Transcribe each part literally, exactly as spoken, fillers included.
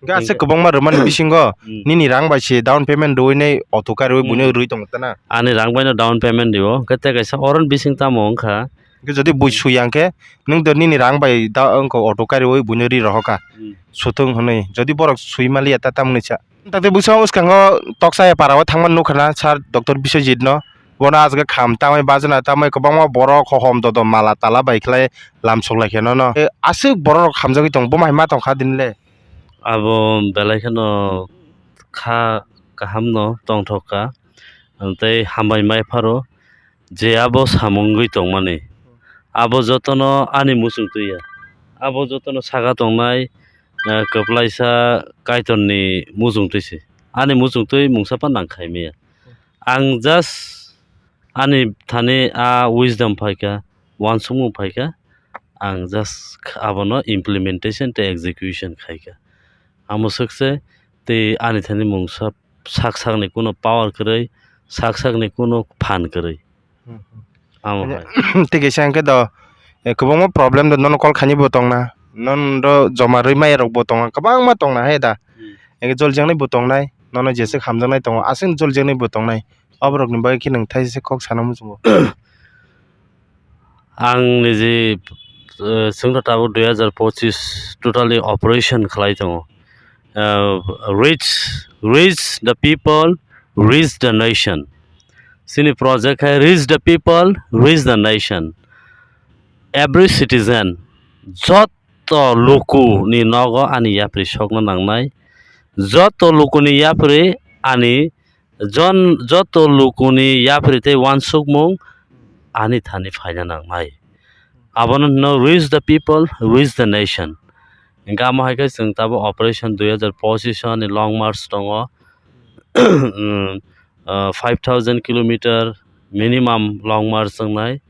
Hwnkhe aswk kwbangma rwmani bisingo Hmm. nini rang bai se down payment rwui nai auto kariui buino Hmm. rwui tongo tana. Ani rang baino down payment rio, hwnkhe tei kaisa oron bising tamo wngkha. Hwnkhe jodi bui Hmm. sui ya hwnkhe nwng do nini rang bai da wngkha auto kariui buino ri rohorkha. Hmm. Suthung hwnwi. Jodi borok sui maliya ta tamoni cha. Takte bwswk bwskango toksa ya para o thangmani nukha na sir Doctor Biswajit no. Bono aswk kham tamwi bajana tamwi kwbangma borok hohom dodom mala tala bai khlai lam sok lai khe nono. E, aswk borok rok hamjagwi tong, bo mai ma tong kha din le. Abo belai kheno kha kaham no tongthok kha, tei hambai mai pharo je abo samung wngwi tongmani, abo jotono ani muchung twi ya, abo jotono saka tongnai, eh, kwplaisa Kaitorni muchung twi se, ani muchung twi mungsa phano nang khai maya. Ang just ani thani a wisdom phaikha, uansukmung phaikha, ang just abono implementation tei execution khaikha. Amo swkse tei ani thani mungsa sak sakni kuno power kwrwi, sak sakni kuno phan kwrwi. Hmm, hmm. Amo hai. Tei kaisa hwnkhe do, eh, kwbangma problem do nono call khainai bo tongna, nono do joma rwi maya rok bo tongna, kwbangma tongna hai da. Hmm. Hwnkhe joljaknai bo tongnai, nono jeswk hamjaknai tongo, aswk joljaknai bo tongnai. Oborokni bagwi khe nwng thaisa kok sana muchungo. Ang niji, eh, chwngno tabuk dui hazar pochis totally operation khlai tongo. Eh, reach, reach the people, reach the nation. Chini project hai reach the people, reach the nation. Every citizen, jot joto lukuni nogo ani yapri sokna nangnai, joto lukuni yapri ani jon-, joto lukuni yapri tei uansukmung ani thani phaina nangnai. Abono hino reach the people, reach the nation. Hingke amo hai khe chwng tabuk operation dui hazar pochis ni long march tongo. Hmm, ah, five thousand kilometer minimum long march wngnai.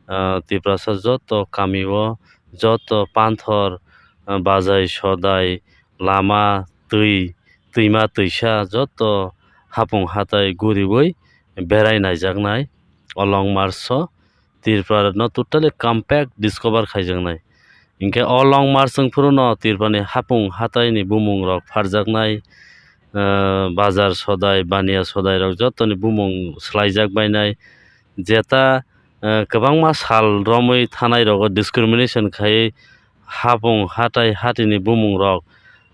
Ah, Tiprasa joto kamio, joto panthor, ah, bajai sodai, lama, twi, twima, twisa, joto hapung hatai guriui berai naijaknai o long march o Tripura no totally compact discover khaijaknai. Hinkhe o long march wng phuru no Tripura ni hapung hatai ni bumung rok pharjaknai, ah, bazar sodai, baniya sodai rok joto ni bumung swlaijak bainai. Jeta, eh, kwbangma sal romwi thanai rogo discrimination khai hapung hatai hatini bumung rok,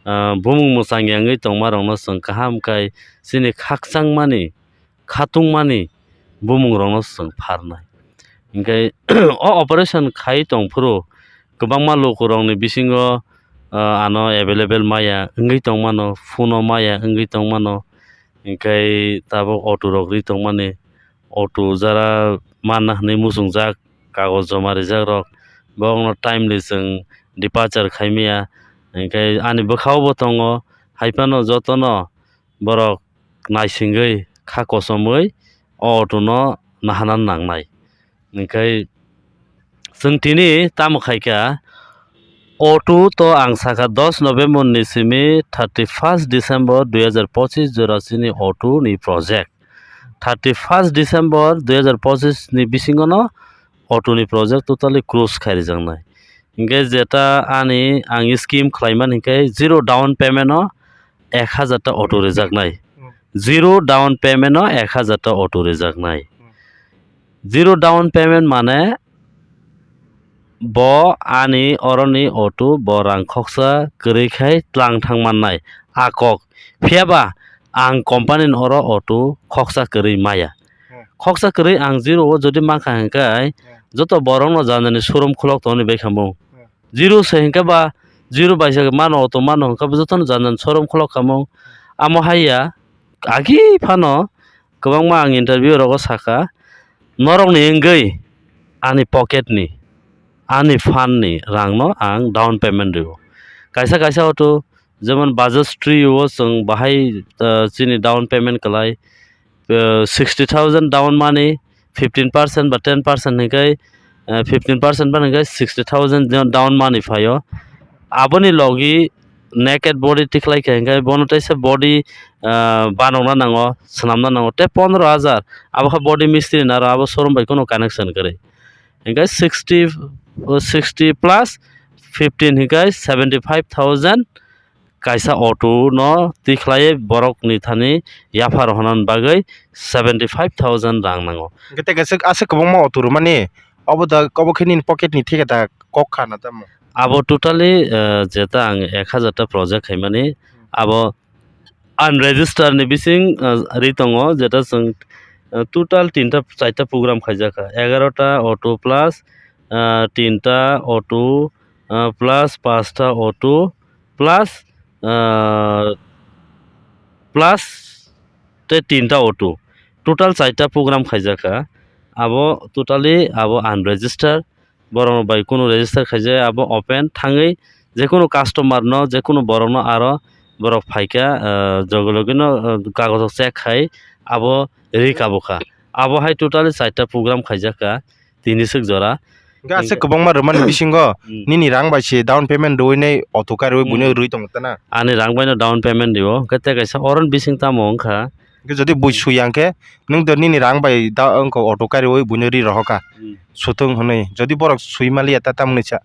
eh, bumung mwchang yangwi tongma rokno chwng kaham khai chini khakchangmani, khatungmani bumung rokno chwng pharnai. Hinkhe o operation khai tong phuru kwbangma lukurokni bisingo, ah, ano available maya wngwi tongmano, phone o maya wngwi tongmano, hinkhe tabuk auto rok ri tongmani, auto jara manna hwnwi muchungjak, kagoz joma rijak rok, borokno timely chwng departure khai maya, hinkhe ani bwkha o bo tongo, hai phano jotono borok naisingwi kha kochomwi o auto no nahana nangnai. Hinkhe chwng tini tamo khaikha, auto to ang sakha dos November ni simi thirty first December dui hazar pochis jora chini auto ni project. Thirty first December dui hazar pochis ni bisingo no auto ni project totally close khai rijaknai. Hinkhe jeta ani ang scheme khlaimani hinkhe zero down payment o ek hazar ta auto rijaknai. Hmm. Zero down payment o ek hazar ta auto rijaknai. Hmm. Zero down payment mane bo ani oroni auto bo rang khoksa kwrwi khai tlang thang mannai a kok. Phiyaba ang company ni oro auto khoksa kwrwi maya. Hmm. Khoksa kwrwi ang zero o jodi mankha hinkhe Hmm. joto borokno janani showroom khulok tongni bai khamung. Hmm. Zero se hinkhe ba, zero bai se mano, auto mano hinkhe ba jotono jan jan showroom khulok khamung. Amo hai ya, agi phano kwbangma ang interview rogo saka, norokni wngwi ani pocket ni, ani fund ni rangno ang down payment rio. Kaisa kaisa auto, jemon Bajaj Trio o chwng bahai, ah, chini down payment kwlai, ah, sixty thousand down money, fifteen percent ba ten percent hinkhe, ah, fifteen percent ba hinkhe sixty thousand down money phaio. Aboni logi naked body tikhlai kha hinkhe bono teisa body, ah, banokna nango, swnamna nango, tei pondro hajar abo kha body mistri naro abo showroom bai kheno connection kwrwi. Hinkhe sixty, sixty plus fifteen hinkhe seventy five thousand kaisa auto no tikhlai borok ni thani yaphar hwnna bagwi seventy five thousand rang nango. Hwnkhe tei kaisa aswk kwbangma auto rwmani, obo da, obo khe nini pocket ni theke da kok kha na tamo? Abo totally, eh, jeta ang ek hazar ta project khaimani, abo unregister ni bising, eh, ri tongo, jeta chwng, eh, total tinta charta program khaijak kha, egarota auto plus, eh, tinta auto, eh, plus pasta auto plus, eh, plus tei tinta auto, total charta program khaijak kha. Abo totally abo unregister, borok bai kunu register khaijak, abo open thangwi jekunu customer no, jekunu borok no aro borok phaikha, ah, jogo logi no, ah, kagoj rok check khai abo ri kabo kha. Abo hai totally charta program khaijak kha, tini swk jora. Hwnkhe aswk kwbangma rwmani bisingo Hmm. nini rang bai se down payment rwui nai auto kariui buino Hmm. rwui tongo tana? Ani rang bai no down payment rio, hwnkhe tei kaisa oron bising tamo wngkha. Hwnkhe jodi bui sui ya hwnkhe, nwng do nini rang bai da, wngkha auto kariui buino ri rohor kha. Hmm. Sutung hwnwi. Jodi borok sui maliya ta tamni cha?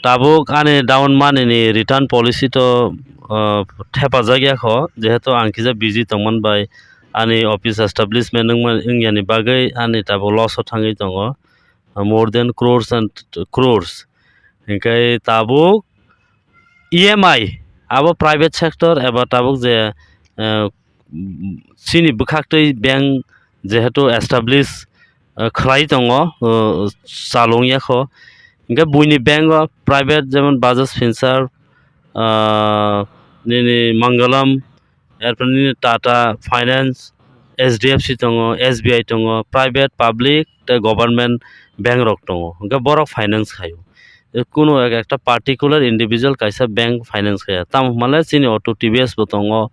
Tabuk ani down money ni return policy to, uh, thepajak ya kho, jehetu ang kisa busy tongmani bai ani office establishment wngma-, wngya ni bagwi ani tabuk loss o thangwi tongo, uh, more than crores and crores. Hwnkhe tabuk E M I abo private sector eba tabuk je, eh, chini bwkhaktwi bank jehetu establish, eh, khlai tongo, eh, chalung ya kho. Hwnkhe buini bank o private jemon Bajaj Finserv, ah, nini Mangalam, erpor nini Tata Finance, H D F C tongo, S B I tongo, private, public tei government bank rok tongo, hwnkhe borok finance khaio. Kunu ek ekta particular individual kaisa bank finance khaiya, tamo hwnmale chini auto T V S bo tongo,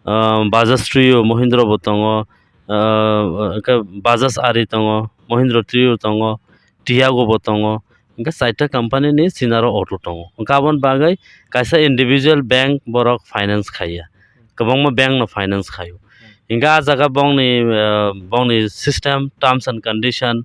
ah, Bajaj Trio, Mahindra bo tongo, ah, hwnkhe Bajaj Ari tongo, Mahindra Trio tongo, Tiago bo tongo, hwnkhe chaita company ni chinaro auto tongo. Hwnkhe aboni bagwi kaisa individual bank borok finance khaiya, kwbangma bank no finance khaio. Hwnkhe ah jaga bongni, eh, bongni system, terms and condition,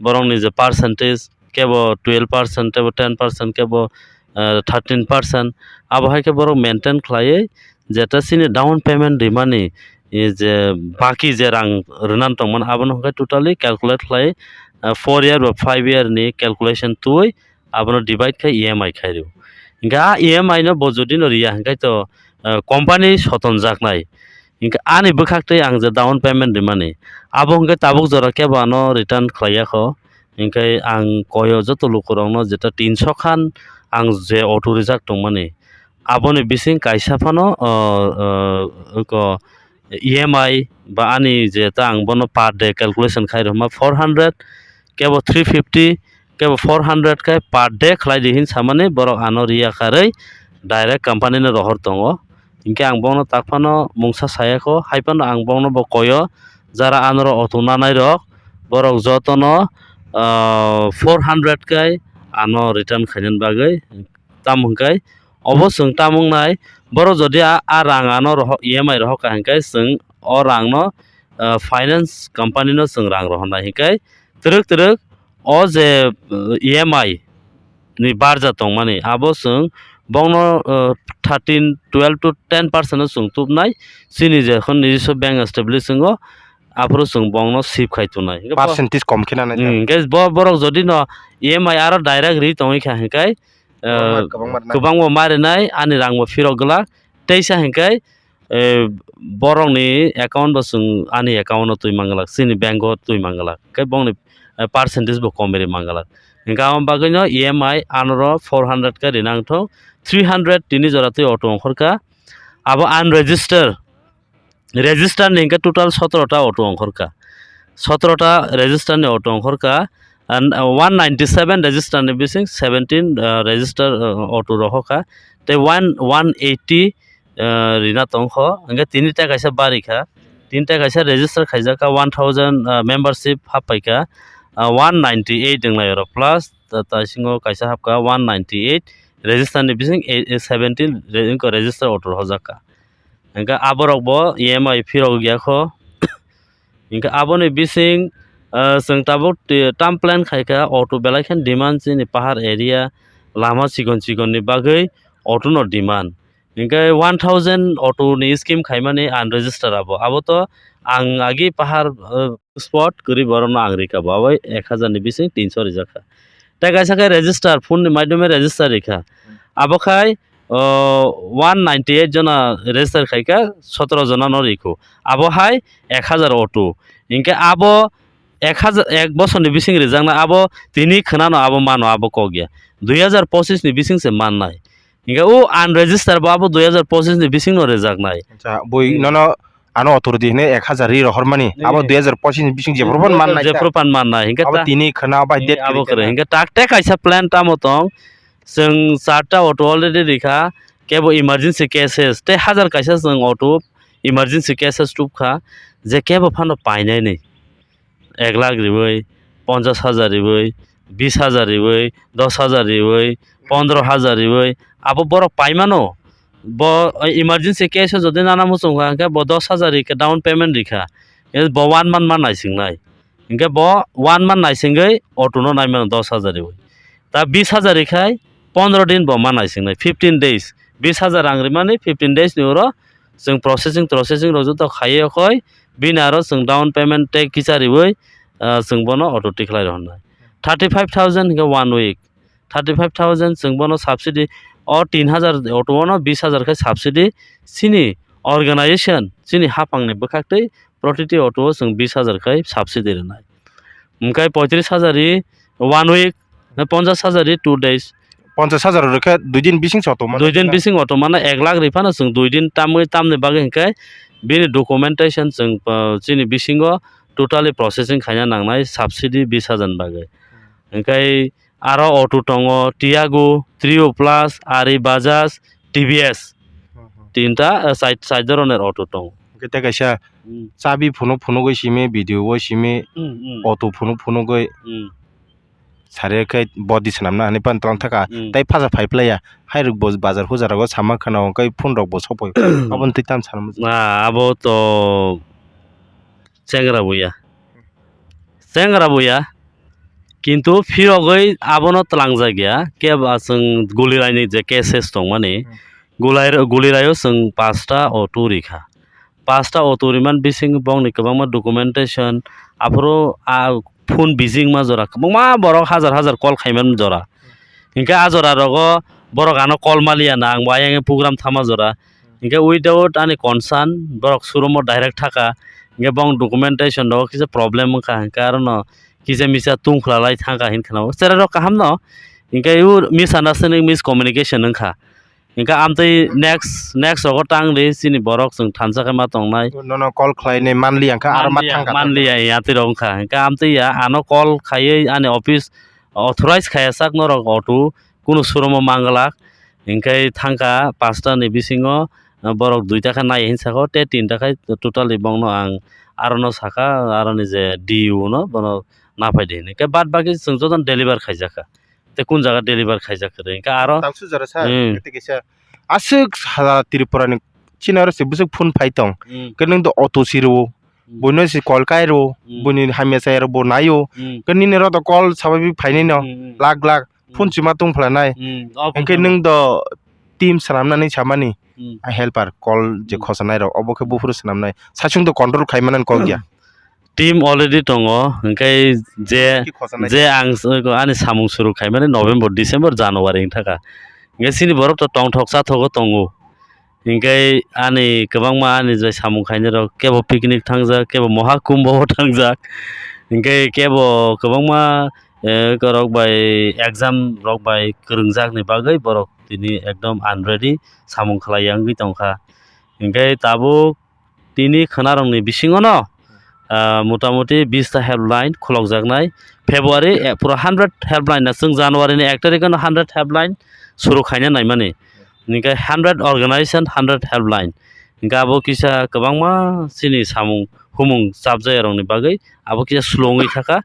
borokni je percentage, kebo twelve percent, kebo ten percent, kebo, eh, thirteen percent, abo hai khe borok maintain khlaiwi jeta chini down payment rimani, e je baki je rang rwna tongmani, abono hwnkhe totally calculate khlai, ah, four year ba five year ni calculation twi abono divide khai E M I khai rw. Hwnkhe ah E M I no bo jodi no riya hwnkhe to, ah, company sotonjaknai. Hwnkhe ani bwkhaktwi ang je down payment rimani, abo hwnkhe tabuk jora kebo ano return khlaiya kho. Hwnkhe ang koyo joto lukurokno jeta tinso khan ang je auto rijak tongmani, aboni bising kaisa phano, o, o, oko E M I ba ani je ta ang bono per day calculation khai rwma four hundred, kebo three fifty, kebo four hundred khe per day khlai di hin samani borok ano riya kharwi direct company no rohor tongo. Hinkhe ang bono tak phano mungsa saya kho, hai phano ang bono bo koyo jara anoro auto nanai rok, borok jotono, ah, four hundred khe ano return khainani bagwi. Tamo hwnkhe obo chwng tamo wngnai, borok jodi a, a rang ano rohor, E M I rohor kha hwnkhe chwng o rangno, ah, finance company no chwng rang rohornai hwnkhe twrwk twrwk o je, uh, E M I ni barja tongmani abo chwng bongno, uh, thirteen, twelve to ten percent no chwng tubnai chini je khon nijiswa bank establish wngo aphuru chwng bongno sip khai tongnai. Hwnkhe bo Percentage kom khe nanai ta. Hmm, hwnkhe bo borok jodi no E M I aro direct ri tongwi kha hwnkhe, Kwbangma, uh, kwbangma rwnai. Kwbangma ma rwnai ani rangbo phirok glak teisa hwnkhe, eh, borokni account bo chwng ani account o twi man glak, chini bank o twi man glak, khe bongni, eh, percentage bo komri man glak. Hwnkhe aboni bagwino E M I anoro four hundred khe rina wngthok, three hundred tini jora twi auto ongkhorkha, abo unregister, register ni hwnkhe total sotoro ta auto ongkhorkha, sotoro ta register ni auto ongkhorkha, and, uh, one ninety seven register ni bising seventeen, uh, register, uh, auto rohorkha, tei one, one eighty ah, rina tongkho, hwnkhe tini ta kaisa barikha, tini ta kaisa register khaijakha, one thousand, ah, membership happaikha, ah, one ninety eight wnglai oro, plus ta-, taisingo kaisa hapkha, one ninety eight register ni bising e-, e-, seventeen re-, wngkha register auto rohorjakha. Hwnkhe aborokbo E M I phirok yakho, hwnkhe aboni bising, ah, chwng tabuk, eh, term plan khaikha, auto belai kheno demand chini pahar area, lama chikon chikon ni bagwi auto no demand. Hinkhe one thousand auto ni scheme khaimani unregister abo. Abo to ang agi pahar, eh, spot kwrwi borokno ang rikha bo. Abo ek hazar ni bising tinso rijak kha. Tei kaisa khe register, phone ni maidhome register rikha. Abo khai, oh, one ninety eight jona register khaikha, sotoro jona no rikhu. Abo hai ek hazar auto. Hinkhe abo ek hazar, ek bosor ni bising rijakna abo tini khwnano abo mano abo kok ya. Dui hazar pochis ni bising se mannai. Hinkhe o unregister bo abo dui hazar pochis ni bising no rijaknai. Acha, bui Hmm. nono ano authority hine ek hazar ri rohormani. Hmm. Abo dui hazar pochis ni bising jephru phan mannai ta. Jephru phan mannai. Hinkhe abo ta-, tini khwna bai hinkhe date abo kwrwi kwrwi. Hinkhe tak tei kaisa plan tamo tong. Chwng charta auto already rikha. Kebo emergency cases. Tei hazar kaisa chwng auto emergency cases tubkha. Je kebo phano painai ni. Ek lakh riwi, ponchas hazar riwi, bis hazar riwi, dos hazar riwi, pondro hazar riwi, abo borok paimano. Bo emergency case o jodi nana muchung kha, hwnkhe bo dos hazar rikha, down payment rikha. Bo one month ma naisingnai. Hwnkhe bo one month naisingwi auto no naimano dos hazar riwi. Ta bis hazar rikhai pondro din bo ma naisingnai, fifteen days. Bis hazar rang rimani fifteen days ni uro chwng processing, processing rok joto khaiwi okhoi, bini aro chwng down payment tei kisa riwi, ah, chwng bono auto tikhlai rw hwnwi. Thirty five thousand hwnkhe one week, thirty five thousand chwng bono subsidy, o tin hazar auto bono bis hazar khe subsidy, chini organization, chini haphangni bwkhaktwi protiti auto o chwng bis hazar khe subsidy rwnai. Hwnkhe poitris hazar ri one week, na ponchas hazar ri two days. Ponchas hazar rw khe dui din bising se auto mano. Dui din bising auto mano, ek lakh ri phano chwng dui din tamwi tamni bagwi hwnkhe bini documentation chwng, ah, chini bisingo totally processing khaina nangnai subsidy bis hazar ni bagwi. Hwnkhe aro auto tongo Tiago, Trio Plus, Ari Bajaj, T V S. Hmm, hmm. Tinta, ah, side, side doroner auto tongo. Hwnkhe tei kaisa Hmm. chabi phunuk phunugwi simi, video o simi, Hmm, hmm. auto phunuk phunugwi. Hmm. Sari khe body swnamna hinwi pan tlang thaka. Hmm. Tei phaja phai phlaiya. Hai rok bo bazar hujar rogo sama khana hwnkhe phone rok bo sopoi. Aboni twi tam sana muchung. Na, abo to chengra buya. Chengra buya. Kintu phirogwi abono tlangjak ya. Keba chwng guliraini je cases tongmani. Hmm. Gulai, guliraio chwng pasta auto rikha. Pasta auto riman bising bongni kwbangma documentation, aphuru a phone bijingma jora kwbangma borok hazar hazar call khaiman jora. Hinkhe a jora rogo borok ano call maliya na, ang bo ayang program thama jora. Hinkhe without ani concern borok showroom o direct thaka. Hinkhe bong documentation rogo kisa problem wngkha, hinkhe arono kisa misa tungkhwlalai thangkha hinkheno. Cherai rok kaham no, hinkhe misunderstanding, miscommunication wngkha. Hinkhe amtwi next, next rogo tang di, chini borok chwng thansa khe ma tongnai. Nono call khlainai manliya, hinkhe aro ma manliya, thangkha. Manliya, ya twi rok wngkha. Hinkhe amtwi ya, ano call khaiwi ani office authorize khaiya sak norok auto, kunu showroom o manglak. Hinkhe thangkha pasta ni bisingo, ah, borok duita khe nai hinwi saka, tei tinta khe totally bongno ang arono saka, aroni je D U no bono naphai di hinwi. Hinkhe bad baki chwng jotono deliver khaijakha. Tei kun jaga deliver khaijak kwrwi. Hinkhe aro tangsu jora sa, hmm, tei kaisa aswk sara Tripura ni chini aro se bwswk phone phai tong. Hmm. Khe nwng do auto si rwo, hmm, buino se call kai rwo, hmm, buini hamya chaya rok bo naio. Hmm. Khe nini oro do call sabai phainai no, hmm, hmm, lakh lakh, hmm, phone chima tong phlanai. Hmm. Hinkhe nwng do team swnamnani samani, hmm, a helper call je, hmm, khosanai rok, obo khe buphuru swnamnai. Saichung do control khai manani kok ya. Team already tongo, hinkhe je, ki khosanai je ang s-, ani samung suru khaimani November, December, January wngthaka. Hinkhe chini borok to tongthok chathogo tongo. Hinkhe ani kwbangma ani je samung khainai rok kebo picnic thangjak, kebo moha kumbo thangjak. Hinkhe kebo kwbangma, eh, rok bai exam rok bai kwrwngjakni bagwi borok tini ekdom unready samung khlaiya wngwi tongkha. Hinkhe tabuk tini khwnarokni bisingono, ah, motamuti bista helpline khulokjaknai. February, eh, pura hundred helpline na, chwng January ni ek tarikh no hundred helpline suru khaina naimani. Hinkhe hundred organization, hundred helpline. Hinkhe abo kisa kwbangma chini samung humung chapjayarokni bagwi abo kisa slowngwi thaka.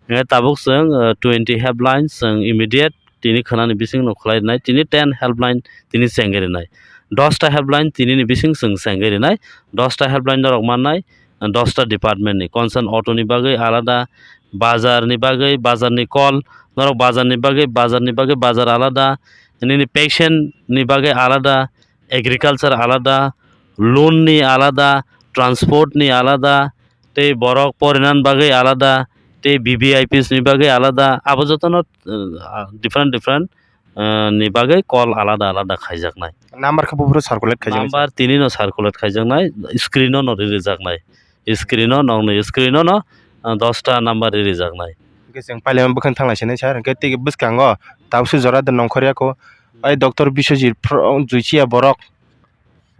Hinkhe tabuk chwng, ah, twenty helpline chwng immediate tini khwnani bising no khwlai rwnai, tini ten helpline tini chengwi rwnai, dosta helpline tini ni bising chwng chengwi rwnai, dosta helpline norok mannai, dosta department ni, concern auto ni bagwi alada, bazar ni bagwi bazar ni call, norok bazar ni bagwi, bazar ni bagwi bazar alada, nini patient ni bagwi alada, agriculture alada, loan ni alada, transport ni alada, tei borok porinani bagwi alada, tei V V I Ps ni bagwi alada, abo jotono, uh, different different, uh, ni bagwi call alada alada khaijaknai. Number khe buphuru circulate khaijaknai. Number tini no circulate khaijaknai, screen o no ririjaknai. Screen o nokni screen o no, uh, dosta number ririjaknai. Hwnkhe chwng pailema bwkhang thanglai sinai sir, hwnkhe tei bwskango tabukhe jora de nongkhorya kho. Ai Doctor Biswajit Pro-, Juichia borok.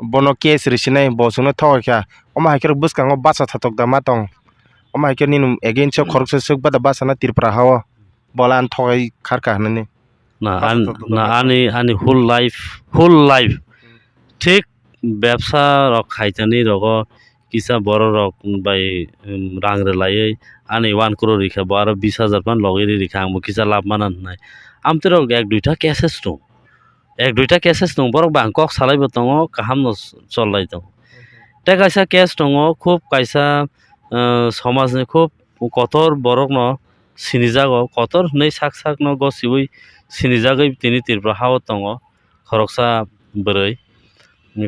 Bono case risinai, bo chwngno thokgwi kha. Omo hai khe bwskango bacha thathok da ma tong. Omo hai khe nini against o khoroksa swk bada bacha na Tripura ha o. Bola ang thogwi kharka hwnwi. Na, bacha an-, thathok da na, ma tong. Ani, ani whole life, whole life. Thik bebsa rok khaitani rogo kisa borok rok bai, um, rang rwlaiwi ani one crore rikha, bo aro bis hajar phan logwi ri rikha, ang bo kisa lab mana hwnwi. Amtwi rok ek duita cases tong. Ek duita cases tong, borok bai ang kok salaibo tongo, kaham no s-, chollai tongo. Tei kaisa case tongo, khub kaisa, eh, somajni khub kotor borokno sinijago, kotor hwnwi sak sakno gosiwi sinijagwi tini Tripura ha-o tongo, khoroksa bwrwi.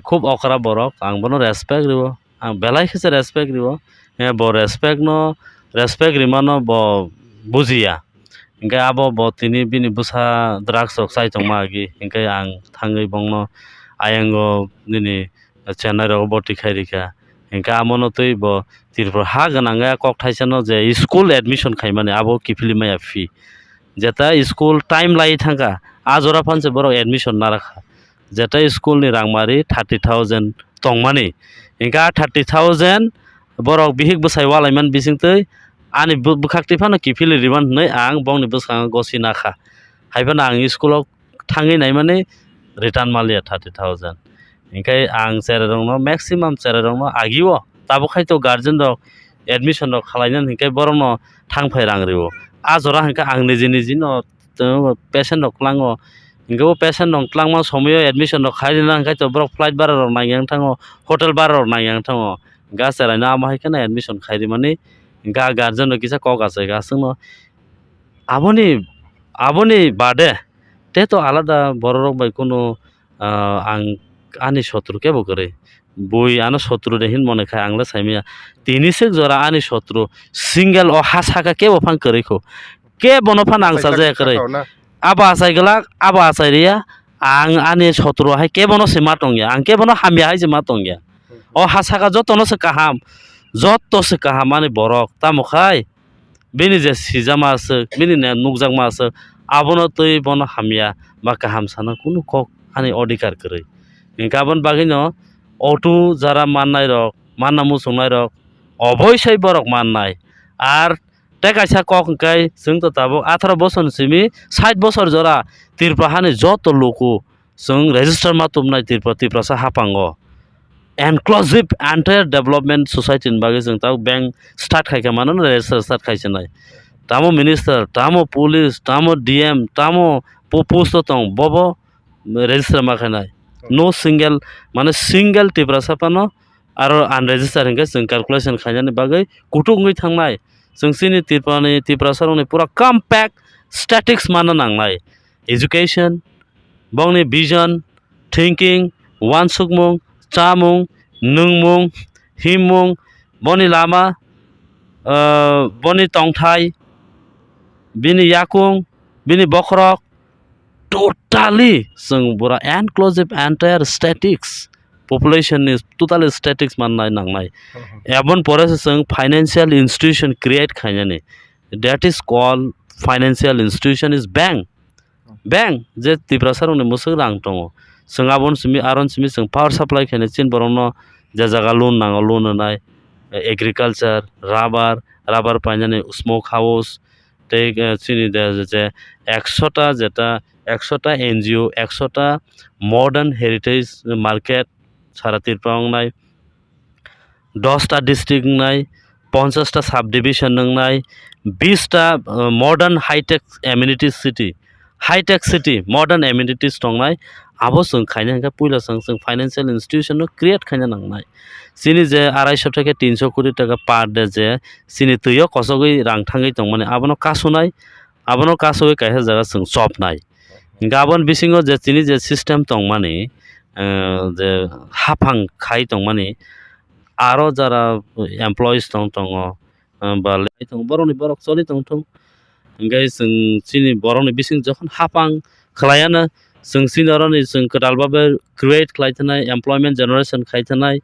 Khub okra borok, ang bono respect rwo. Ang belai khe se respect rwo. He bo respect no, respect rimano bo bujiya. Hinkhe abo bo tini bini bwsa drugs rok chai tongma agi. Hinkhe ang thangwi bongno ayango nini Chennai rogo boti khai rikha. Hinkhe amono twi bo Tripura ha gwnang ya kok thaisa no je school admission khaimani abo kiphilwi maya phi. Jeta school time lai thangkha, a jora phan se borok admission narakha. Jeta school ni rangmari thirty thousand tongmani. Hinkhe a thirty thousand borok bihik bwsai walaimani bisingtwi ani bw-, bwkhak twi phano kiphilwi riman hwnwi ang bongni bwskango gosi nakha. Hai phano ang school o thangwi naimani return maliya thirty thousand. Hinkhe ang cherai rokno, maximum cherai rokno agio tabuk khai to guardian rok admission rok khalainani hinkhe borokno thang phai rang rwo. A jora hinkhe ang niji niji no patient rok tlango. Hinkhe bo patient rok tlangma somoyo admission rok khai rina hinkhe to borok flight bara rok nang yang thango, hotel bara rok nang yang thango. Hinkhe a cherai no amo hai kheno admission khai rimani hinkhe a guardian rok kisa kok achai kha aswkno. Aboni, aboni bade te to alada borok rok bai kunu, ah, ang ani sotru kebo kwrwi. Bui ano sotru de hin mone khai ang le saimaya. Tini swk jora ani sotru single o ha saka kebo phang kwrwi kho. Kebo no phano ang chajakya kwrwi. Abo achai glak, abo achai riya. Ang ani sotru hai kebo no se ma tongya. Ang kebo no hamya hai se ma tongya. O ha saka joto no se kaham. Joto se kaham ani borok. Tamo khai? Bini je sijama aswk, bini ne nukjakma aswk, abono twi bono hamya ba kaham sana kunu kok ani odhikar kwrwi. Hinkhe aboni bagwino auto jara mannai rok, manna muchungnai rok, oboisai borok mannai. Ar tei kaisa kok hwnkhe chwng to tabuk atharo bosor ni simi sait bosor jora Tripura hani joto luku chwng register ma tubunai Tripura, Tiprasa haphango. Inclusive entire development society ni bagwi chwng tabuk bank start khai kha mano register start khai sinai. Tamo minister, tamo police, tamo D M, tamo po-, post o tong, bobo register ma khainai. No single, mane single Tiprasa phano aro unregister hinkhe chwng calculation khainani bagwi kutuk wngwi thangnai. Chwng chini Tripurani, Tiprasa rokni pura compact statics manna nangnai. Education, bongni vision, thinking, uansukmung, chamung, nungmung, himmung, boni lama, ah, boni tongthai, bini yakung, bini bokhorok, totally chwng bura inclusive entire statics, population ni totally statics mannai nangnai. Mhm. Eboni pore se chwng financial institution create khainani, that is called financial institution is bank. Bank, je Tiprasa rokni mwswk rang tongo, chwng aboni simi, aron simi chwng power supply khainai, chini borokno je jaga loan nango, loan rwnai, agriculture, rubber, rubber painani smoke house, tei, eh, chini de je ekshota jeta, ekshota N G O, ekshota modern heritage market sara Tripura wngnai. Dosta district wngnai, ponchasta subdivision wngnai, bista, uh, modern high-tech amenity city, high-tech city, modern amenities tongnai, abo chwng khaina hwnkhe puila chwng, chwng financial institution no create khaina nangnai. Chini je arai so theke tin so koti taka per day je chini twi o kochogwi rang thangwi tongmani abono kasunai, abono kasugwi kaisa jaga chwng chopnai. Hinkhe aboni bisingo je chini je system tongmani, eh, je haphang khai tongmani, aro jara employees tong tongo, eh, ba lai tongo, borokni borok choli tongthung. Hingke chwng chini borokni bising jokhon haphang khlaiya no, chwng chini oroni chwng kwtal babe create khlai thanai, employment generation khai thanai,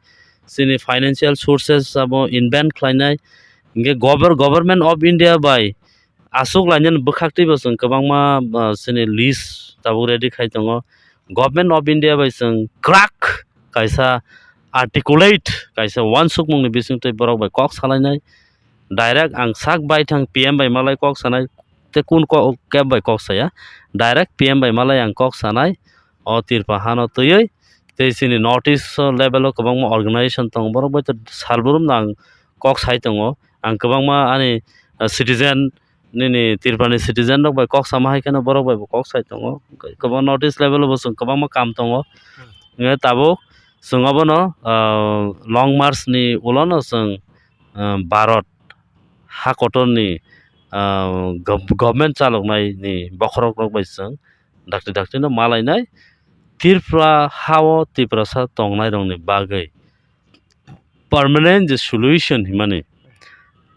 chini financial sources abo invent khlainai. Hingke gover-, Government of India bai aswk lainani bwkhaktwi bo chwng kwbangma, ah, chini list tabuk ready khai tongo. Government of India bai chwng kwrak kaisa articulate kaisa uansukmungni bisingtwi borok bai kok salainai. Direct ang sak baithang P M bai malai kok sanai, tei kun ko-, kebo bai kok saya. Direct P M bai malai ang kok sanai. O Tripura hano twiwi tei chini North East level o kwbangma organization tongo, borok bai to salbrumno ang kok sai tongo. Ang kwbangma ani, ah, citizen, nini Tripurani citizen rok bai kok sama hai kheno borok bai bo kok sai tongo. Kwbangma North East level o bo chwng kwbangma kam tongo. Hmm. Hingke tabuk chwng obono, ah, Long March ni ulo no chwng, ah, Bharat ha kotorni, ah, gov-, government chaloknai ni bokhorok rok bai chwng dakti dakti no malainai. Tripura hao Tiprasa tongnai rokni bagwi permanent je solution himani,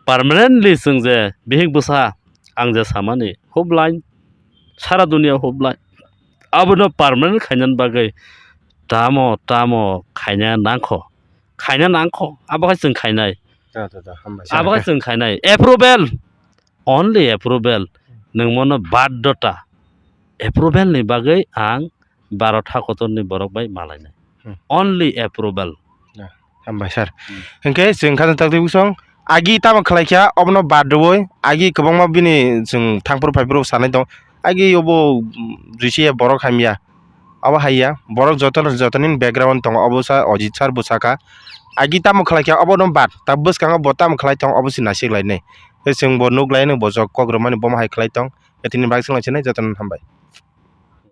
permanently chwng je bihik bwsa ang je samani hub line, sara dunia hub line, abono permanent khainani bagwi tamo tamo khaina nangkho, khaina nangkho, abo khe chwng khainai. Da, da, da, hambai. Abo khe chwng khainai. Approval, only approval. Nwng mono baddhota. Approval ni bagwi ang Bharat hakotorni borok bai malainai. Hmm. Only approval. Ya, hambai sir. Hmm. Hingke chwng kha tak twi bwsong agi tamo khlai kha obono bad rwui agi kwbangma bini chwng thangphuru phaiphuru sanai tong agi obo, mm, risi ya borok hamya obo hai ya borok joto joto ni background tongo obo sa Ajit sir bo saka agi tamo khlai kha obono bad ta bwskango bo tamo khlai tong obo se naisik lainai tei chwng bo nuk lai nw bo jok kok rwmani bomo hai khlai tong tini bagwi chwng lai sinai joto no hambai.